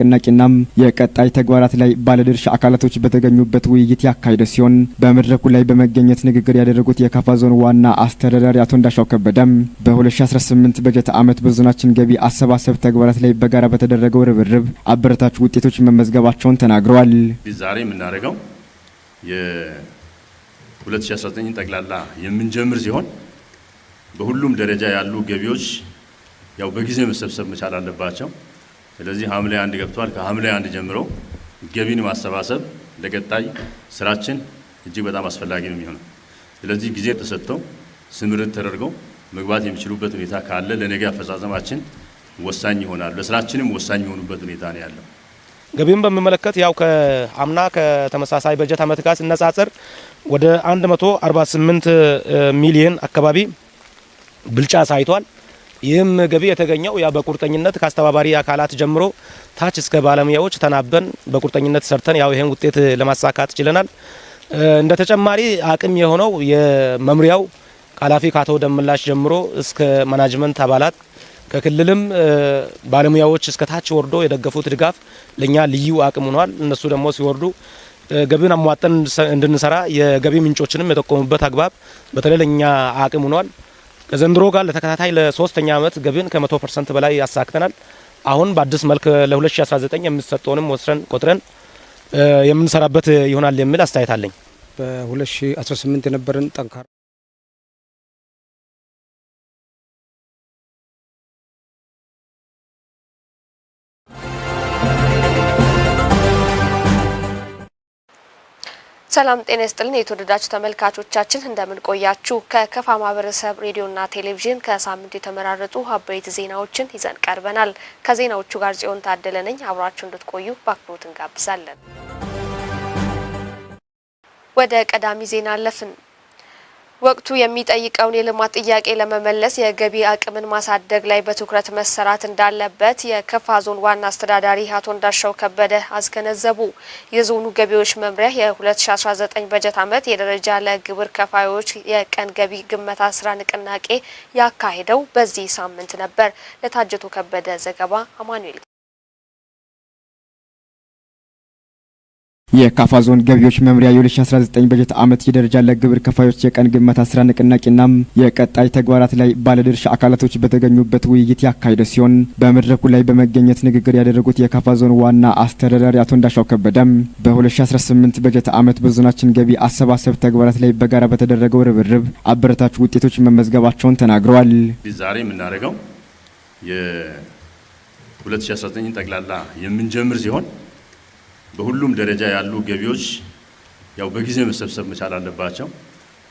ንቅናቄናም የቀጣይ ተግባራት ላይ ባለድርሻ አካላቶች በተገኙበት ውይይት ያካሄደ ሲሆን፣ በመድረኩ ላይ በመገኘት ንግግር ያደረጉት የካፋ ዞን ዋና አስተዳዳሪ አቶ እንዳሻው ከበደም በ2018 በጀት ዓመት በዞናችን ገቢ አሰባሰብ ተግባራት ላይ በጋራ በተደረገው ርብርብ አበረታች ውጤቶች መመዝገባቸውን ተናግረዋል። ዛሬ የምናደርገው የ2019 ጠቅላላ የምንጀምር ሲሆን፣ በሁሉም ደረጃ ያሉ ገቢዎች ያው በጊዜ መሰብሰብ መቻል አለባቸው። ስለዚህ ሐምሌ 1 ገብቷል። ከሐምሌ 1 ጀምሮ ገቢን ማሰባሰብ ለቀጣይ ስራችን እጅግ በጣም አስፈላጊ ነው የሚሆነው። ስለዚህ ጊዜ ተሰጥተው ስምሪት ተደርገው መግባት የሚችሉበት ሁኔታ ካለ ለነገ አፈጻጸማችን ወሳኝ ይሆናል፣ ለስራችንም ወሳኝ የሆኑበት ሁኔታ ነው ያለው። ገቢን በሚመለከት ያው ከአምና ከተመሳሳይ በጀት ዓመት ጋር ሲነጻጸር ወደ 148 ሚሊዮን አካባቢ ብልጫ አሳይቷል። ይህም ገቢ የተገኘው ያ በቁርጠኝነት ከአስተባባሪ አካላት ጀምሮ ታች እስከ ባለሙያዎች ተናበን በቁርጠኝነት ሰርተን ያው ይሄን ውጤት ለማሳካት ችለናል። እንደ ተጨማሪ አቅም የሆነው የመምሪያው ኃላፊ ከአቶ ደምላሽ ጀምሮ እስከ ማናጅመንት አባላት፣ ከክልልም ባለሙያዎች እስከ ታች ወርዶ የደገፉት ድጋፍ ለኛ ልዩ አቅም ሆኗል። እነሱ ደግሞ ሲወርዱ ገቢን አሟጠን እንድንሰራ የገቢ ምንጮችንም የጠቆሙበት አግባብ በተለይ ለኛ አቅም ሆኗል። ከዘንድሮ ጋር ለተከታታይ ለሶስተኛ ዓመት ገቢን ከ100% በላይ ያሳክተናል። አሁን በአዲስ መልክ ለ2019 የሚሰጠውንም ወስረን ቆጥረን የምንሰራበት ይሆናል የሚል አስተያየት አለኝ። በ2018 የነበረን ጠንካራ ሰላም ጤና ይስጥልን። የተወደዳችሁ ተመልካቾቻችን፣ እንደምን ቆያችሁ? ከከፋ ማህበረሰብ ሬዲዮና ቴሌቪዥን ከሳምንቱ የተመራረጡ አበይት ዜናዎችን ይዘን ቀርበናል። ከዜናዎቹ ጋር ጽዮን ታደለ ነኝ። አብራችሁ እንድትቆዩ በአክብሮት እንጋብዛለን። ወደ ቀዳሚ ዜና አለፍን። ወቅቱ የሚጠይቀውን የልማት ጥያቄ ለመመለስ የገቢ አቅምን ማሳደግ ላይ በትኩረት መሰራት እንዳለበት የከፋ ዞን ዋና አስተዳዳሪ አቶ እንዳሻው ከበደ አስገነዘቡ። የዞኑ ገቢዎች መምሪያ የ2019 በጀት ዓመት የደረጃ ለ ግብር ከፋዮች የቀን ገቢ ግመታ ስራ ንቅናቄ ያካሄደው በዚህ ሳምንት ነበር። ለታጀቶ ከበደ ዘገባ አማኑኤል። የካፋ ዞን ገቢዎች መምሪያ የ2019 በጀት ዓመት የደረጃ ለ ግብር ከፋዮች የቀን ግመታ ስራ ንቅናቄና የቀጣይ ተግባራት ላይ ባለድርሻ አካላቶች በተገኙበት ውይይት ያካሄደ ሲሆን፣ በመድረኩ ላይ በመገኘት ንግግር ያደረጉት የካፋ ዞን ዋና አስተዳዳሪ አቶ እንዳሻው ከበደም በ2018 በጀት ዓመት በዞናችን ገቢ አሰባሰብ ተግባራት ላይ በጋራ በተደረገው ርብርብ አበረታች ውጤቶች መመዝገባቸውን ተናግረዋል። ዛሬ የምናደርገው የ2019 ጠቅላላ የምንጀምር ሲሆን፣ በሁሉም ደረጃ ያሉ ገቢዎች ያው በጊዜ መሰብሰብ መቻል አለባቸው።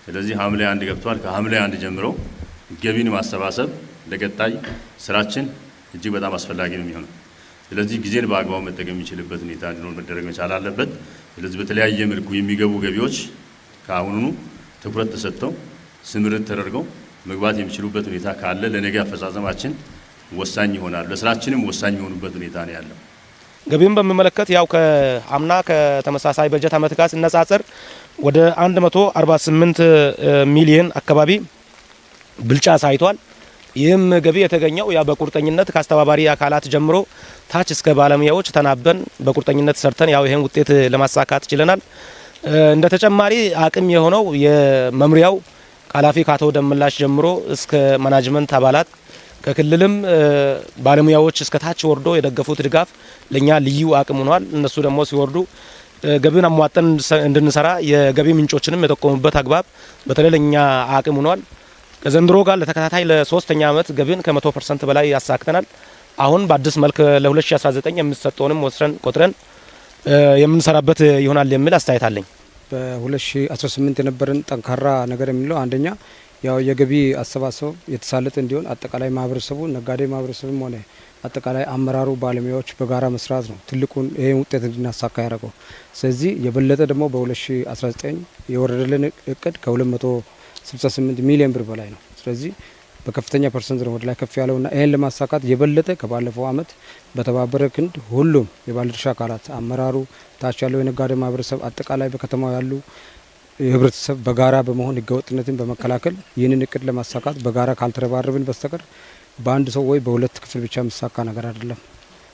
ስለዚህ ሐምሌ 1 ገብቷል። ከሐምሌ 1 ጀምሮ ገቢን ማሰባሰብ ለቀጣይ ስራችን እጅግ በጣም አስፈላጊ ነው የሚሆነው። ስለዚህ ጊዜን በአግባቡ መጠቀም የሚችልበት ሁኔታ እንዲኖር መደረግ መቻል አለበት። ስለዚህ በተለያየ መልኩ የሚገቡ ገቢዎች ከአሁኑኑ ትኩረት ተሰጥተው ስምሪት ተደርገው መግባት የሚችሉበት ሁኔታ ካለ ለነገ አፈጻጸማችን ወሳኝ ይሆናል፣ ለስራችንም ወሳኝ የሆኑበት ሁኔታ ነው ያለው። ገቢን በሚመለከት ያው ከአምና ከተመሳሳይ በጀት ዓመት ጋር ሲነጻጸር ወደ 148 ሚሊዮን አካባቢ ብልጫ አሳይቷል። ይህም ገቢ የተገኘው ያ በቁርጠኝነት ከአስተባባሪ አካላት ጀምሮ ታች እስከ ባለሙያዎች ተናበን በቁርጠኝነት ሰርተን ያው ይሄን ውጤት ለማሳካት ችለናል። እንደ ተጨማሪ አቅም የሆነው የመምሪያው ኃላፊ ከአቶ ደምላሽ ጀምሮ እስከ ማናጅመንት አባላት፣ ከክልልም ባለሙያዎች እስከ ታች ወርዶ የደገፉት ድጋፍ ለኛ ልዩ አቅም ሆኗል። እነሱ ደግሞ ሲወርዱ ገቢን አሟጠን እንድንሰራ የገቢ ምንጮችንም የጠቆሙበት አግባብ በተለይ ለኛ አቅም ሆኗል። ከዘንድሮ ጋር ለተከታታይ ለሶስተኛ ዓመት ገቢን ከ100% በላይ ያሳክተናል። አሁን በአዲስ መልክ ለ2019 የሚሰጠውንም ወስረን ቆጥረን የምንሰራበት ይሆናል የሚል አስተያየት አለኝ። በ2018 የነበረን ጠንካራ ነገር የሚለው አንደኛ ያው የገቢ አሰባሰብ የተሳለጠ እንዲሆን አጠቃላይ ማህበረሰቡ፣ ነጋዴ ማህበረሰብም ሆነ አጠቃላይ አመራሩ፣ ባለሙያዎች በጋራ መስራት ነው ትልቁን ይህን ውጤት እንድናሳካ ያደረገው። ስለዚህ የበለጠ ደግሞ በ2019 የወረደልን እቅድ ከ268 ሚሊዮን ብር በላይ ነው። ስለዚህ በከፍተኛ percent ነው ወደ ላይ ከፍ ያለውና ይህን ለማሳካት የበለጠ ከባለፈው አመት በተባበረ ክንድ ሁሉም የባለድርሻ አካላት፣ አመራሩ፣ ታች ያለው የነጋዴ ማህበረሰብ፣ አጠቃላይ በከተማው ያሉ ህብረተሰብ በጋራ በመሆን ህገወጥነትን በመከላከል ይህንን እቅድ ለማሳካት በጋራ ካልተረባረብን በስተቀር በአንድ ሰው ወይ በሁለት ክፍል ብቻ የሚሳካ ነገር አይደለም።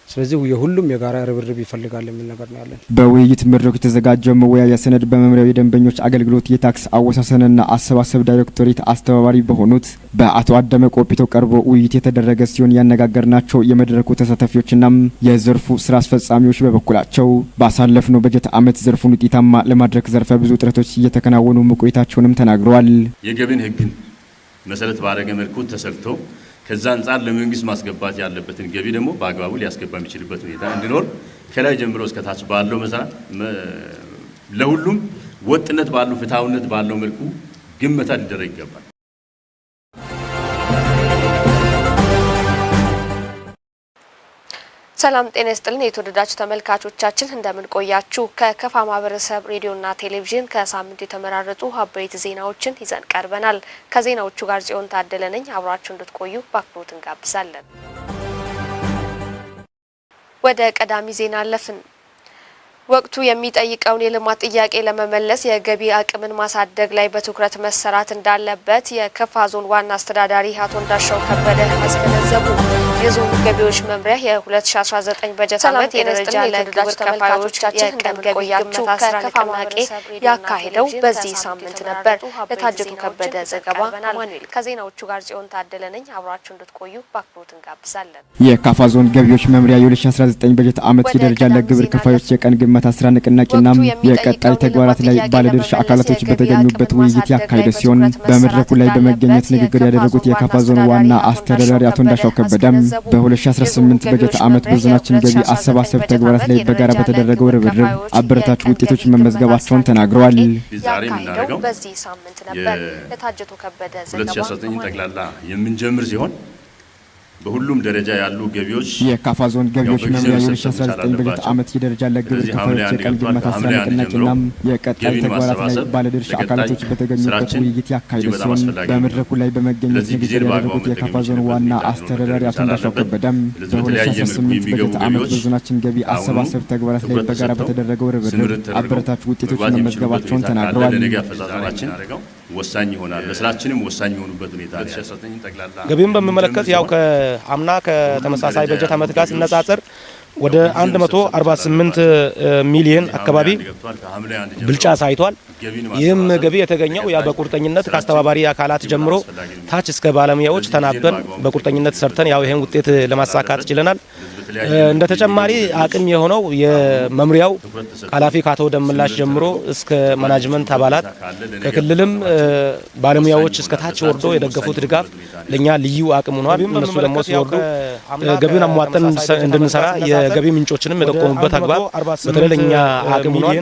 ስለዚህ የሁሉም የጋራ ርብርብ ይፈልጋል የሚል ነገር ነው ያለን። በውይይት መድረኩ የተዘጋጀው መወያያ ሰነድ በመምሪያው የደንበኞች አገልግሎት የታክስ አወሳሰንና አሰባሰብ ዳይሬክቶሬት አስተባባሪ በሆኑት በአቶ አደመ ቆጲቶ ቀርቦ ውይይት የተደረገ ሲሆን፣ ያነጋገርናቸው የመድረኩ ተሳታፊዎችና የዘርፉ ስራ አስፈጻሚዎች በበኩላቸው ባሳለፍነው በጀት ዓመት ዘርፉን ውጤታማ ለማድረግ ዘርፈ ብዙ ጥረቶች እየተከናወኑ መቆየታቸውንም ተናግረዋል። የገቢን ህግን መሰረት ባደረገ መልኩ ተሰርቶ ከዛ አንጻር ለመንግስት ማስገባት ያለበትን ገቢ ደግሞ በአግባቡ ሊያስገባ የሚችልበት ሁኔታ እንዲኖር ከላይ ጀምሮ እስከ ታች ባለው መሰረት ለሁሉም ወጥነት ባለው፣ ፍትሃዊነት ባለው መልኩ ግመታ ሊደረግ ይገባል። ሰላም ጤና ይስጥልን የተወደዳችሁ ተመልካቾቻችን፣ እንደምን ቆያችሁ? ከከፋ ማህበረሰብ ሬዲዮና ቴሌቪዥን ከሳምንቱ የተመራረጡ አበይት ዜናዎችን ይዘን ቀርበናል። ከዜናዎቹ ጋር ጽዮን ታደለ ነኝ። አብራችሁ እንድትቆዩ በአክብሮት እንጋብዛለን። ወደ ቀዳሚ ዜና አለፍን። ወቅቱ የሚጠይቀውን የልማት ጥያቄ ለመመለስ የገቢ አቅምን ማሳደግ ላይ በትኩረት መሰራት እንዳለበት የከፋ ዞን ዋና አስተዳዳሪ አቶ እንዳሻው ከበደ አስገነዘቡ። የዞኑ ገቢዎች መምሪያ የ2019 በጀት ዓመት የደረጃ ለግብር ከፋዮች የቀን ገቢ ግመታ ስራ ንቅናቄ ያካሄደው በዚህ ሳምንት ነበር። ለታጀቱ ከበደ ዘገባ አማኑኤል። ከዜናዎቹ ጋር ጽዮን ታደለ ነኝ። አብራችሁ እንድትቆዩ በአክብሮት እንጋብዛለን። የካፋ ዞን ገቢዎች መምሪያ የ2019 በጀት ዓመት የደረጃ ለግብር ከፋዮች የቀን ግመታ ስራ ንቅናቄና የቀጣይ ተግባራት ላይ ባለድርሻ አካላቶች በተገኙበት ውይይት ያካሄደ ሲሆን፣ በመድረኩ ላይ በመገኘት ንግግር ያደረጉት የካፋ ዞን ዋና አስተዳዳሪ አቶ እንዳሻው ከበደም በ2018 በጀት ዓመት በዞናችን ገቢ አሰባሰብ ተግባራት ላይ በጋራ በተደረገው ርብርብ አበረታች ውጤቶች መመዝገባቸውን ተናግረዋል። ዛሬ የምናደርገው በዚህ ሳምንት ነበር። ለታጀቱ ከበደ ዘገባ 2019 ጠቅላላ የምንጀምር ሲሆን፣ በሁሉም ደረጃ ያሉ ገቢዎች የካፋ ዞን ገቢዎች መምሪያ የ2019 በጀት ዓመት የደረጃ ለግብር ከፋዮች የቀን ግመታ ስራ ንቅናቄና የቀጣይ ተግባራት ላይ ባለድርሻ አካላቶች በተገኙበት ውይይት ያካሄደ ሲሆን፣ በመድረኩ ላይ በመገኘት ንግግር ያደረጉት የካፋ ዞን ዋና አስተዳዳሪ አቶ እንዳሻው ከበደም በ2018 በጀት ዓመት በዞናችን ገቢ አሰባሰብ ተግባራት ላይ በጋራ በተደረገው ርብርብ አበረታች ውጤቶች መመዝገባቸውን ተናግረዋል። ለነገ አፈጻጸማችን ወሳኝ ይሆናል። ለስራችንም ወሳኝ የሆኑበት ሁኔታ ገቢውን በሚመለከት ያው ከአምና ከተመሳሳይ በጀት ዓመት ጋር ሲነጻጸር ወደ 148 ሚሊዮን አካባቢ ብልጫ አሳይቷል። ይህም ገቢ የተገኘው ያ በቁርጠኝነት ከአስተባባሪ አካላት ጀምሮ ታች እስከ ባለሙያዎች ተናበን በቁርጠኝነት ሰርተን ያው ይህን ውጤት ለማሳካት ችለናል። እንደ ተጨማሪ አቅም የሆነው የመምሪያው ኃላፊ ከአቶ ደምላሽ ጀምሮ እስከ ማናጅመንት አባላት፣ ከክልልም ባለሙያዎች እስከ ታች ወርዶ የደገፉት ድጋፍ ለኛ ልዩ አቅም ሆኗል። እነሱ ደግሞ ሲወርዱ ገቢውን አሟጠን እንድንሰራ የገቢ ምንጮችንም የጠቆሙበት አግባብ በተለይ ለኛ አቅም ሆኗል።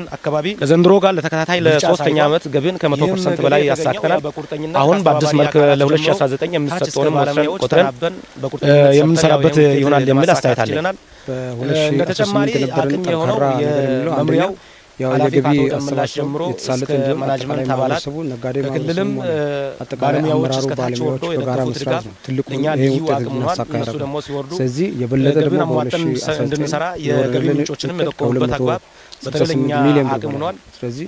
ከዘንድሮ ጋር ለተከታታይ ለሶስተኛ ዓመት ገቢን ከ100% በላይ ያሳክተናል። አሁን በአዲስ መልክ ለ2019 የሚሰጠውንም ወስደን ቆጥረን የምንሰራበት ይሆናል የሚል አስተያየት አለኝ። እንደ ተጨማሪ በ2018 የነበረን ጠንካራ ነገር የሚለው አንደኛ ያው የገቢ አሰባሰብ የተሳለጠ እንዲሆን አጠቃላይ ማህበረሰቡ፣ ነጋዴ ማህበረሰቡ፣ አጠቃላይ አመራሩ፣ ባለሙያዎች በጋራ መስራት ነው ትልቁ ይሄ ውጤት እንድናሳካ ያደረገው። ስለዚህ የበለጠ ደግሞ በ2019 የወረደልን እቅድ ከ268 ሚሊዮን ብር በላይ፣ ስለዚህ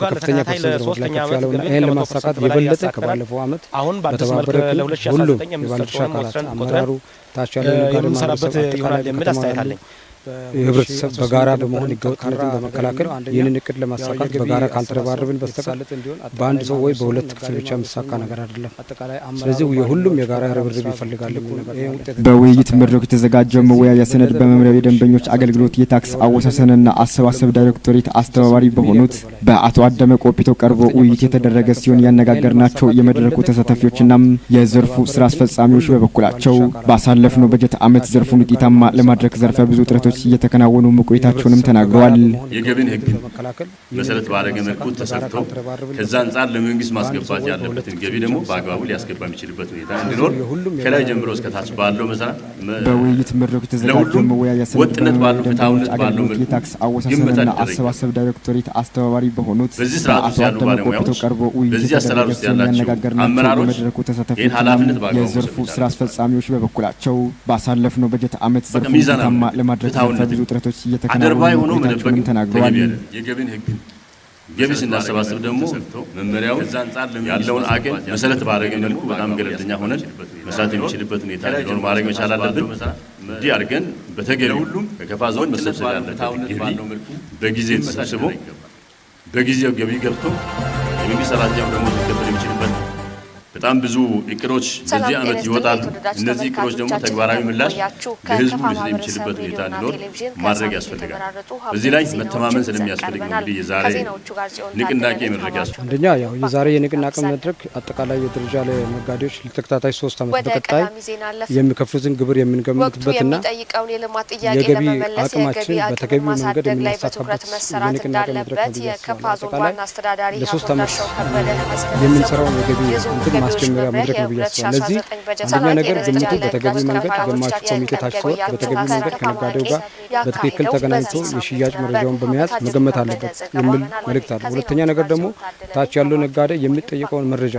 ከፍተኛ ፐርሰንት ነው ላይ ከፍ ያለውና ይህን ለማሳካት የበለጠ ከባለፈው ዓመት በተባበረ ሁሉም የባለድርሻ አካላት፣ አመራሩ፣ ታች ያለው ነጋዴ ማህበረሰብ፣ አጠቃላይ ከተማ ያሉ የህብረተሰብ በጋራ በመሆን ህገወጥነትን በመከላከል ይህንን እቅድ ለማሳካት በጋራ ካልተረባረብን በስተቀር በአንድ ሰው ወይ በሁለት ክፍል ብቻ የሚሳካ ነገር አይደለም። ስለዚህ የሁሉም የጋራ ርብርብ ይፈልጋል የሚል ነገር። በውይይት መድረኩ የተዘጋጀው መወያያ ሰነድ በመምሪያው የደንበኞች አገልግሎት የታክስ አወሳሰንና አሰባሰብ ዳይሬክቶሬት አስተባባሪ በሆኑት በአቶ አደመ ቆጲቶ ቀርቦ ውይይት የተደረገ ሲሆን፣ ያነጋገርናቸው የመድረኩ ተሳታፊዎችና የዘርፉ ስራ አስፈጻሚዎች በበኩላቸው ባሳለፍነው በጀት ዓመት ዘርፉን ውጤታማ ለማድረግ ዘርፈ ብዙ ጥረቶች እየተከናወኑ መቆየታቸውንም ተናግረዋል። የገቢን ህግን መሰረት ባደረገ መልኩ ተሰርቶ ከዛ አንጻር ለመንግስት ማስገባት ያለበትን ገቢ ደግሞ በአግባቡ ሊያስገባ የሚችልበት ሁኔታ እንዲኖር ከላይ ጀምሮ እስከ ታች ባለው መሰረት በውይይት መድረኩ የተዘጋጀው ለሁሉም መወያያ ሰነድ ወጥነት ባለው፣ በመምሪያው ፍትሃዊነት የደንበኞች ባለው አገልግሎት መልኩ የታክስ ግመታ አወሳሰንና ሊደረግ አሰባሰብ ዳይሬክቶሬት አስተባባሪ በሆኑት በዚህ ስርዓት በአቶ ውስጥ ያሉ አደመ ቆጲቶ ባለሙያዎች፣ ቀርቦ ውይይት በዚህ አሰራር የተደረገ ውስጥ ሲሆን፣ ያላቸው ያነጋገርናቸው አመራሮች የመድረኩ ይህን ተሳታፊዎችና ኃላፊነት በአግባቡ የዘርፉ መውሰድ ስራ አስፈጻሚዎች በበኩላቸው ባሳለፍነው በጀት ዓመት በቃ ዘርፉን ሚዛናዊ ውጤታማ ለማድረግ ዘርፈ ፍትሃዊነት ብዙ ጥረቶች እየተከናወኑ አድርባይ ሆኖ መደበቅ መቆየታቸውንም ተናግረዋል። ተገቢ አይደለም። የገቢን ህግን ገቢ ስናሰባስብ ደግሞ መመሪያው ያለውን አቅም መሰረት ባደረገ መልኩ በጣም ገለልተኛ ሆነን መስራት የሚችልበት ሁኔታ እንዲኖር ማድረግ መቻል አለብን። እንዲህ አድርገን በተገቢው ከከፋ ዞን መሰብሰብ ያለበት ገቢ በጊዜ ተሰብስቦ በጊዜው ገቢ ገብቶ የመንግስት ሰራተኛው ደሞዝ ሊከፈል የሚችልበት በጣም ብዙ እቅዶች በዚህ ዓመት ይወጣሉ። እነዚህ እቅዶች ደግሞ ተግባራዊ ምላሽ ለህዝቡ ሊሰጥ የሚችልበት ሁኔታ እንዲኖር ማድረግ ያስፈልጋል። በዚህ ላይ መተማመን ስለሚያስፈልግ ነው እንግዲህ የዛሬ ንቅናቄ መድረክ ያስፈልጋል። አንደኛ ያው የዛሬ የንቅናቄ መድረክ አጠቃላይ የደረጃ ለ ነጋዴዎች ለተከታታይ 3 ዓመት በቀጣይ የሚከፍሉትን ግብር የምንገምትበትና የገቢ አቅማችን በተገቢው መንገድ የምናሳካበት የንቅናቄ መድረክ ነው ብዬ አስባለሁ። አጠቃላይ ለ3 ዓመት የምንሰራውን የገቢ እንትን ማስጀመሪያ መድረክ ነው ብዬ አስባለሁ። ለዚህ አንደኛ ነገር ግምቱ በተገቢው መንገድ ገማች ኮሚቴ ታች ሲወርድ በተገቢው መንገድ ከነጋዴው ጋር በትክክል ተገናኝቶ የሽያጭ መረጃውን በመያዝ መገመት አለበት የሚል መልእክት አለ። ሁለተኛ ነገር ደግሞ ታች ያለው ነጋዴ የሚጠየቀውን መረጃ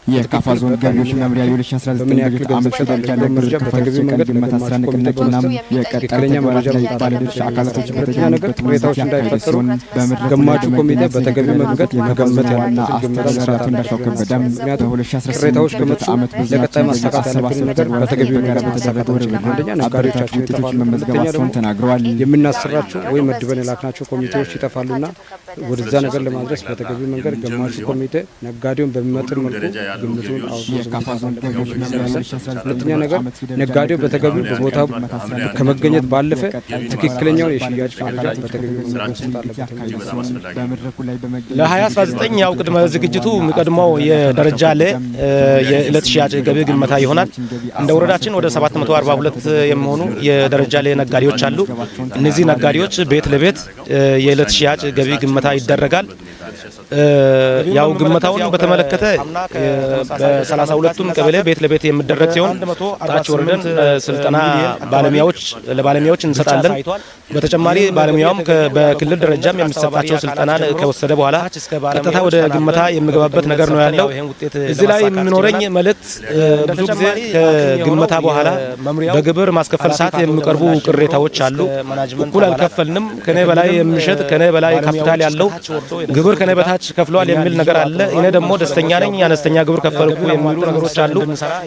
የካፋ ዞን ገቢዎች መምሪያ የ2019 በጀት ዓመት የደረጃ ለ ግብር ከፋዮች የቀን ግመታ ስራ ንቅናቄና የቀጣይ ተግባራት ላይ ባለድርሻ አካላቶች በተገኙበት ውይይት ያካሄደ ሲሆን፣ በመድረኩ ላይ ገማቹ ኮሚቴ በመገኘት በተገቢው ንግግር መንገድ ያደረጉት የካፋ መገመት ዞን ዋና ያለበትን ግምት አስተዳዳሪ መስራት አቶ እንዳሻው አለበት። ከበደም ምክንያቱም በ2018 ቅሬታዎች በጀት ከመጡ ዓመት ለቀጣይ በዞናችን ገቢ ማሳካት ያለብንን አሰባሰብ ነገር ተግባራት ላይ በተገቢው በጋራ መንገድ ማሳካት በተደረገው እንችላለን። ርብርብ አንደኛ አበረታች ነጋዴዎቻችን ውጤቶች ይጠፋሉ፣ ሁለተኛ መመዝገባቸውን ደግሞ ተናግረዋል። የምናሰራቸው ወይ መድበን የላክናቸው ኮሚቴዎች ይጠፋሉና ወደዛ ነገር ለማድረስ በተገቢው መንገድ ገማቹ ኮሚቴ ነጋዴውን በሚመጥን መልኩ ግምቱን አውጥቶ የካፋ ዞን ገቢዎች መምሪያ የ2019 ሁለተኛ ነገር ዓመት የደረጃ ነጋዴው ለግብር በተገቢው ከፋዮች በቦታው የቀን ግመታ ስራ ንቅናቄና ከመገኘት ባለፈ የቀጣይ ተግባራት ትክክለኛውን ላይ የሽያጭ ባለድርሻ መረጃ አካላቶች በተገቢው መንገድ በተገኙበት መስጠት ውይይት አለበት ያካሄደ የሚል ሲሆን፣ በመድረኩ ላይ በመገኘት ለ2019 ያው ቅድመ ዝግጅቱ የሚቀድመው የደረጃ ለ የዕለት ሽያጭ ገቢ ግመታ ይሆናል። እንደ ወረዳችን ወደ 742 የሚሆኑ የደረጃ ለ ነጋዴዎች አሉ። እነዚህ ነጋዴዎች ቤት ለቤት የዕለት ሽያጭ ገቢ ግመታ ይደረጋል። ያው ግመታውን በተመለከተ በ32ቱም ቀበሌ ቤት ለቤት የሚደረግ ሲሆን፣ ታች ወርደን ስልጠና ባለሙያዎች ለባለሙያዎች እንሰጣለን። በተጨማሪ ባለሙያውም በክልል ደረጃም የሚሰጣቸው ስልጠናን ከወሰደ በኋላ ቀጥታ ወደ ግመታ የሚገባበት ነገር ነው ያለው። እዚህ ላይ የሚኖረኝ መልእክት ብዙ ጊዜ ከግመታ በኋላ በግብር ማስከፈል ሰዓት የሚቀርቡ ቅሬታዎች አሉ። እኩል አልከፈልንም፣ ከኔ በላይ የሚሸጥ፣ ከኔ በላይ ካፒታል ያለው ግብር ከኔ በታች ከፍሏል የሚል ነገር አለ። እኔ ደግሞ ደስተኛ ነኝ፣ አነስተኛ ግብር ከፈልኩ የሚሉ ነገሮች አሉ።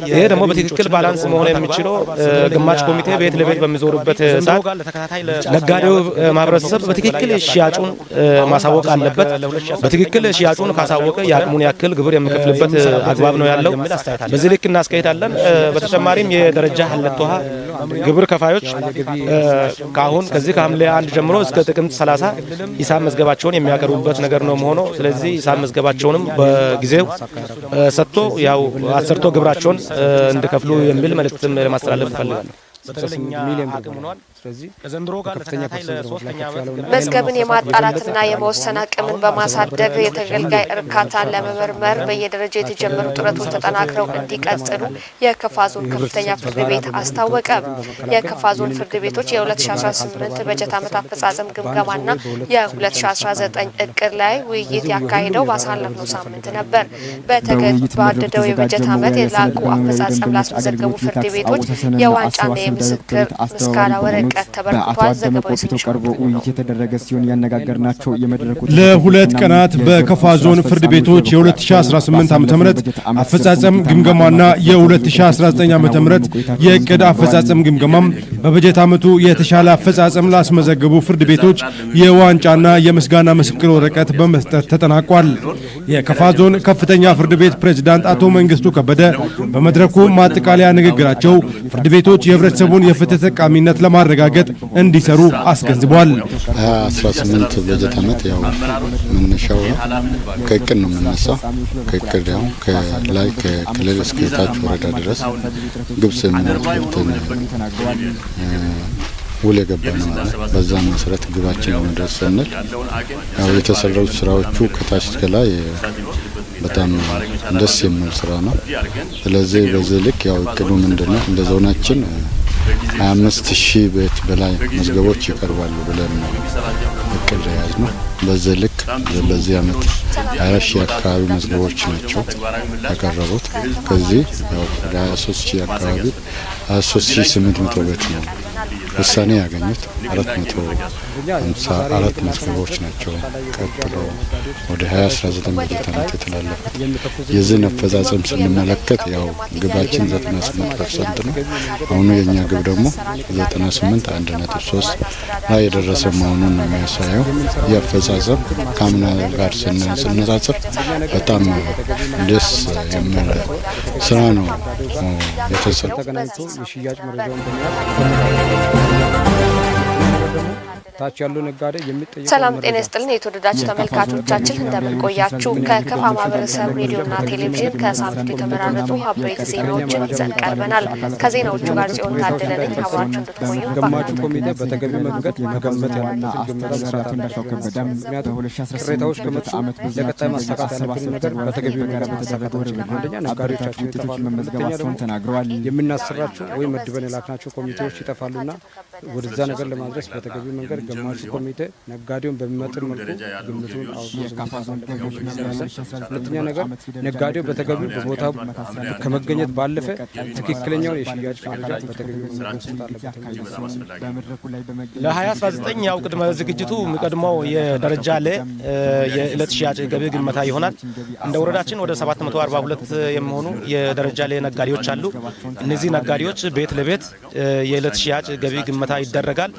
ይሄ ደግሞ በትክክል balance መሆን የሚችለው ገማች ኮሚቴ ቤት ለቤት በሚዞሩበት ሰዓት ነጋዴው ማህበረሰብ በትክክል ሽያጩን ማሳወቅ አለበት። በትክክል ሽያጩን ካሳወቀ የአቅሙን ያክል ግብር የሚከፍልበት አግባብ ነው ያለው። በዚህ ልክ እናስካሄዳለን። በተጨማሪም የደረጃ ሀለቶ ሀ ግብር ከፋዮች ከአሁን ከዚህ ከሐምሌ 1 ጀምሮ እስከ ጥቅምት 30 ሂሳብ መዝገባቸውን የሚያቀርቡበት ነገር ነው መሆኑ። ስለዚህ ሂሳብ መዝገባቸውንም በጊዜው ሰጥቶ ያው አሰርቶ ግብራቸውን እንዲከፍሉ የሚል መልእክትም ለማስተላለፍ እፈልጋለሁ። ሚሊዮን ብር በላይ። ስለዚህ በከፍተኛ percent ነው ላይ ከፍ ያለውና መዝገብን የማጣራትና የመወሰን አቅምን በማሳደግ የተገልጋይ እርካታን ለመመርመር በየደረጃው የተጀመሩ ጥረቶች ተጠናክረው እንዲቀጥሉ የከፋ ዞን ከፍተኛ ፍርድ ቤት አስታወቀ። የከፋ ዞን ፍርድ ቤቶች የ2018 በጀት ዓመት አፈጻጸም ግምገማና የ2019 እቅድ ላይ ውይይት ያካሄደው ባሳለፍነው ሳምንት ነበር። በውይይት መድረኩ በተገባደደው የበጀት የተዘጋጀው ዓመት መወያያ የላቁ ሰነድ በመምሪያው አፈጻጸም የደንበኞች ላስመዘገቡ አገልግሎት ፍርድ የታክስ ቤቶች አወሳሰንና የዋንጫና አሰባሰብ የምስክር ዳይሬክቶሬት አስተባባሪ ምስጋና በሆኑት ወረቀት በአቶ ተበርክቷል። አደመ ዘገባው ቆፒቶ የስንሽ ቀርቦ ውይይት የተደረገ ሲሆን፣ ያነጋገርናቸው የመድረኩ ለሁለት ተሳታፊዎችና ቀናት የዘርፉ በከፋ ስራ ዞን ፍርድ አስፈጻሚዎች ቤቶች በበኩላቸው የ2018 ዓ.ም ባሳለፍነው በጀት ዓመት አፈጻጸም ዘርፉን ግምገማና ውጤታማ የ2019 ዓ.ም መቆየታቸውን የእቅድ ተናግረዋል። አፈጻጸም ግምገማም በበጀት ዓመቱ የተሻለ አፈጻጸም ላስመዘገቡ ፍርድ ቤቶች የዋንጫና የምስጋና ምስክር ወረቀት በመስጠት ተጠናቋል። የከፋ ዞን ከፍተኛ ፍርድ ቤት ፕሬዝዳንት አቶ መንግስቱ ከበደ በመድረኩ ማጠቃለያ ንግግራቸው ፍርድ ቤቶች የህብረተሰቡን የፍትህ ተጠቃሚነት ለማረጋገጥ እንዲሰሩ አስገንዝቧል። 2018 በጀት ዓመት ያው መነሻው ከእቅድ ነው የምነሳው። ከእቅድ ያው ከላይ ከክልል እስከ ታች ወረዳ ድረስ ግብ ስምምነት ገብተን ውል የገባ ነው አለ። በዛ መሰረት ግባችን ለመድረስ ስንል ያው የተሰሩት ስራዎቹ ከታች እስከ ላይ በጣም ደስ የሚል ስራ ነው። ስለዚህ በዚህ ልክ ያው እቅዱ ምንድነው? እንደ ዞናችን 25 ሺህ ቤት በላይ መዝገቦች ይቀርባሉ ብለን ነው እቅድ የያዝነው። በዚህ ልክ በዚህ አመት 20 ሺህ አካባቢ መዝገቦች ናቸው ያቀረቡት። ከዚህ ያው ወደ 23 ሺህ አካባቢ፣ 23,800 ቤት ነው። ውሳኔ ያገኙት 454 መዝገቦች ናቸው። ቀጥሎ ወደ 2019 በጀት ዓመት የተላለፉት የዚህን አፈጻጸም ስንመለከት ያው ግባችን 98% ነው። አሁኑ የእኛ ግብ ደግሞ 98 1.3 ላይ የደረሰ መሆኑን ነው የሚያሳየው። የአፈጻጸም ከአምና ጋር ስናነጻጽር በጣም ደስ የሚል ስራ ነው የተሰራው። ተገናኝቶ የሽያጭ መረጃውን በመያዝ ታች ያለው ነጋዴ የሚጠየቀው ሰላም ጤና ይስጥልን የተወደዳችሁ ተመልካቾቻችን፣ እንደምን ቆያችሁ? ከከፋ ማህበረሰብ ሬዲዮና ቴሌቪዥን ከሳምንቱ የተመራረጡ አበይት ዜናዎችን ይዘን ቀርበናል። ከዜናዎቹ ጋር ጽዮን ታደለ ነኝ። አብራችሁ እንድትቆዩ ገማቹ ኮሚቴ በተገቢው መንገድ መገመት ያለበትን ግምት መስራት አለበት። ምክንያቱም ቅሬታዎች ከመጡ ለቀጣይ ማሳካት ያለብን ነገር በተገቢው መንገድ ማሳካት አንችልም። አንደኛ ነጋዴዎቻችን ይጠፋሉ፣ ሁለተኛ ደግሞ የምናሰራቸው ወይም መድበን የላክናቸው ኮሚቴዎች ይጠፋሉና ወደዛ ነገር ለማድረስ በተገቢው መንገድ ገማቹ ኮሚቴ ነጋዴውን በሚመጥን መልኩ ግምቱን አውጥቶ። ሁለተኛ ነገር ነጋዴው በተገቢው በቦታው ከመገኘት ባለፈ ትክክለኛውን የሽያጭ መረጃ በተገቢው መንገድ መስጠት አለበት። ለ2019 ያው ቅድመ ዝግጅቱ የሚቀድመው የደረጃ ለ የዕለት ሽያጭ ገቢ ግመታ ይሆናል። እንደ ወረዳችን ወደ 742 የሚሆኑ የደረጃ ለ ነጋዴዎች አሉ። እነዚህ ነጋዴዎች ቤት ለቤት የዕለት ሽያጭ ገቢ ግመታ ይደረጋል።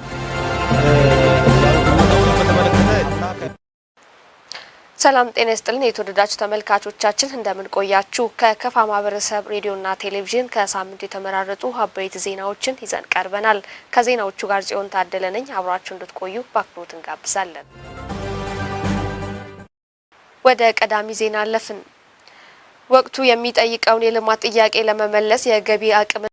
ሰላም ጤና ይስጥልን የተወደዳችሁ ተመልካቾቻችን፣ እንደምን ቆያችሁ? ከከፋ ማህበረሰብ ሬዲዮና ቴሌቪዥን ከሳምንቱ የተመራረጡ አበይት ዜናዎችን ይዘን ቀርበናል። ከዜናዎቹ ጋር ጽዮን ታደለ ነኝ። አብራችሁ እንድትቆዩ በአክብሮት እንጋብዛለን። ወደ ቀዳሚ ዜና አለፍን። ወቅቱ የሚጠይቀውን የልማት ጥያቄ ለመመለስ የገቢ አቅምን